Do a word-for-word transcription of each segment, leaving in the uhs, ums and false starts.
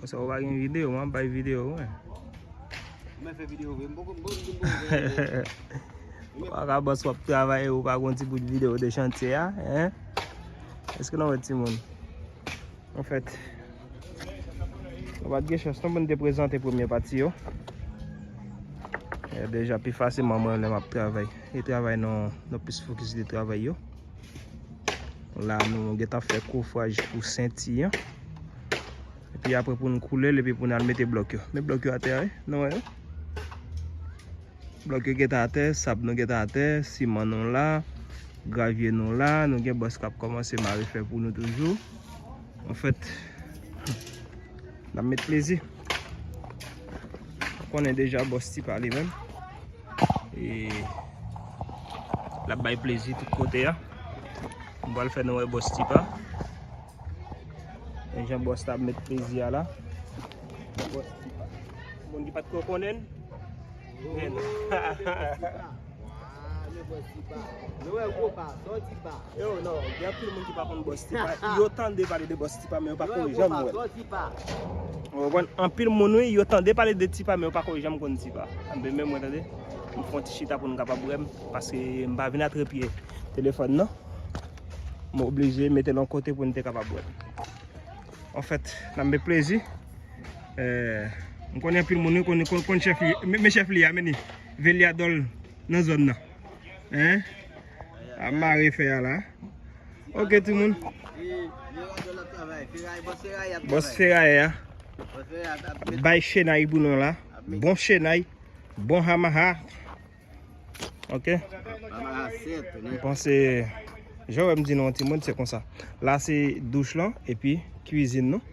Sa ou pa gen videyo, mwen bay videyo, wi. Mwen fè videyo, wi. M poko, m poko, m poko fè videyo. Ou pa ka bòs w ap travay, ou pa gon ti bout videyo de chantye a, hein? Èske nou wè timoun? Anfèt, nou pa t gen chans non pou n te prezante premye pati yo. E deja pi fasilman mwen lè m ap travay. E travay nou, nou plis fokis de travay yo. La nou gentan fè kofraj pou senti an. Epi apre pou n koule l, epi pou n al mete blòk yo. Men blòk yo atè a, wi. Nou wè yo? Blòk yo gentan atè, sab nou gentan atè, siman nou la, gravye nou la, nou gen bòs k ap kòmanse mare fè pou nou toujou. Anfèt, n ap met plezi. Ou konnen deja bòs Tipa li menm. E l ap bay plezi tout kote a. M pral fè nou wè bòs Tipa. Men jan bòs la ap met plezi a la. Bòs Tipa. Moun ki pa t ko konnen l. Men. Wa, men bòs Tipa. Nou wè gwo pa, sò Tipa. Yo, non, gen anpil moun ki pa konn bòs Tipa. Yo tande pale de bòs Tipa, men yo pa ko janm wè l. Ou konprann? Anpil moun, wi, yo tande pale de Tipa, men yo pa ko janm konn Tipa. Anben, men mwen, tande, m fè yon ti chita pou n kapab wè m, paske m pa vin a trepye telefòn, non. M oblije mete l yon kote pou n te kapab wè l. Anfèt, n ap met plezi. Eh, m konnen anpil moun, wi, konn, konn, konn chèf li, men, men chèf li a, men li, Velyadòl nan zòn nan. Hein? Ap mare fè a la. Ok, timoun. Bòs feray a. Bay chenay pou nou la. Bon chenay. Bon Hamaha. Ok. M panse, jan w wè m di nou, timoun, se konsa. La se douch lan, epi kwizin nou.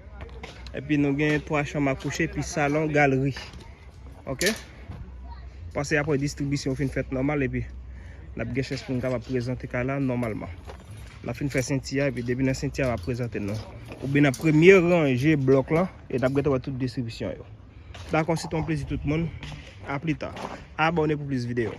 Epi nou gen twa chanm a kouche, epi salon, galri. Ok. Panse apre distribisyon fin fèt nòmal, epi n ap gen chans pou n kapab prezante kay la nòmalman. N ap fin fè senti a, epi depi nan senti a, m ap prezante nou. Oubyen nan premye ranje blòk lan, e n ap gentan wè tout distribisyon yo. Dakò, se te yon plezi tout moun. A pli ta. Abòne pou plis videyo.